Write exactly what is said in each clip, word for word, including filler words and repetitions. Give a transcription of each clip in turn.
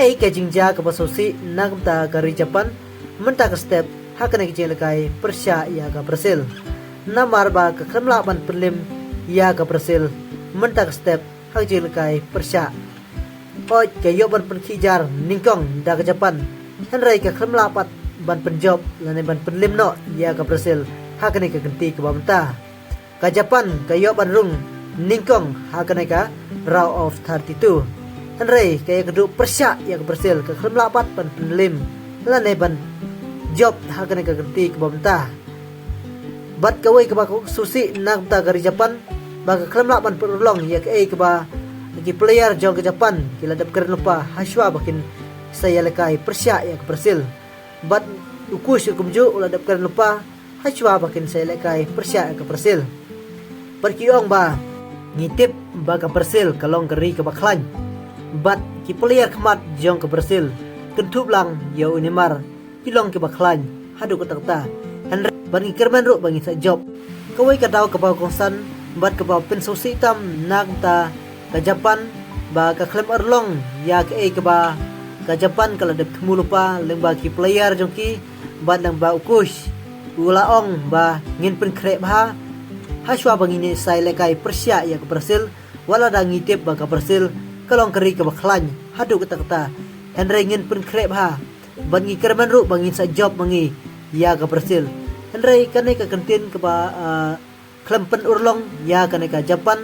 Ei ka jingjia kaba sngewsih na ka bynta ka ri Japan mynta ka step ha kane ka jingïalehkai pyrshah ïa ka Brazil. Namar ba ka khlem lah ban pynrem ïa ka Brazil mynta ka step ha ka jingïalehkai pyrshah. Hooid ka ïoh ban pynkhih jar nyngkong da ka Japan, hynrei ka khlem lah pat ban pynjop lane ban pynrem noh ïa ka Brazil ha kane ka kynti kaba mynta. Ka Japan ka ïoh ban rung nyngkong ha kane ka round of thirty-two, hynrei ka ïakynduh pyrshah ïa ka Brazil, ka khlem lah pat ban pynrem lane ban jop ha kane ka kynti kaba mynta. Bad kawei kaba sngewsih na ka bynta ka ri Japan ba ka khlem lah ban pynurlong ïa kaei kaba ki player jong ka Japan ki la dep kren lypa ha shuwa ba kin sa ïalehkai pyrshah ïa ka Brazil. Bad u coach kumjuh u la dep kren lypa ha shuwa ba kin sa ïalehkai pyrshah ïa ka Brazil. Bad ki ong ba ngi tip ba ka Brazil ka long ka ri kaba khlaiñ, bad ki player khmat jong ka Brazil, kynthup lang ïa u Neymar, ki long kiba khlaiñ haduh katta katta. Hynrei bad ngi kyrmen ruh ba ngin sa jop. Kawei ka daw kaba kongsan bad kaba pynsngewsih tam na ka bynta ka Japan ba ka khlem urlong ïa kaei kaba ka Japan ka la dep thmu lypa lyngba ki player jong ki bad lyngba u coach, u la ong ba ngin pynkhreh bha ha shuwa ba ngin sa ïalehkai pyrshah ïa ka Brazil, wat lada ngi tip ba ka Brazil ka long ka ri kaba khlaiñ haduh katta katta. Hynrei ngin pynkhreh bha bad ngi kyrmen ruh ba ngin sa jop ma ngi ïa ka Brazil. Hynrei kane ka kyntien kaba, ah, khlem pynurlong ïa kane ka Japan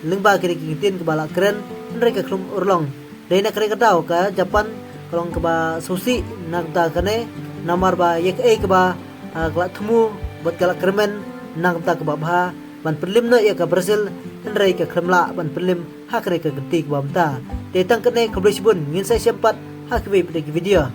lyngba kine ki kyntien kaba la kren, hynrei ka khlem urlong. Dei na kane ka daw ka Japan ka long kaba sngewsih na ka bynta kane, namar ba ïa kaei kaba, ah, ka la thmu bad ka la kyrmen na ka bynta kaba bha ban pynrem noh ïa ka Brazil, hynrei ka khlem lah ban pynrem ha kane ka kynti kaba mynta. Te tang kane, khublei shibun, ngin sa ïashem pat ha kiwei pat ki video.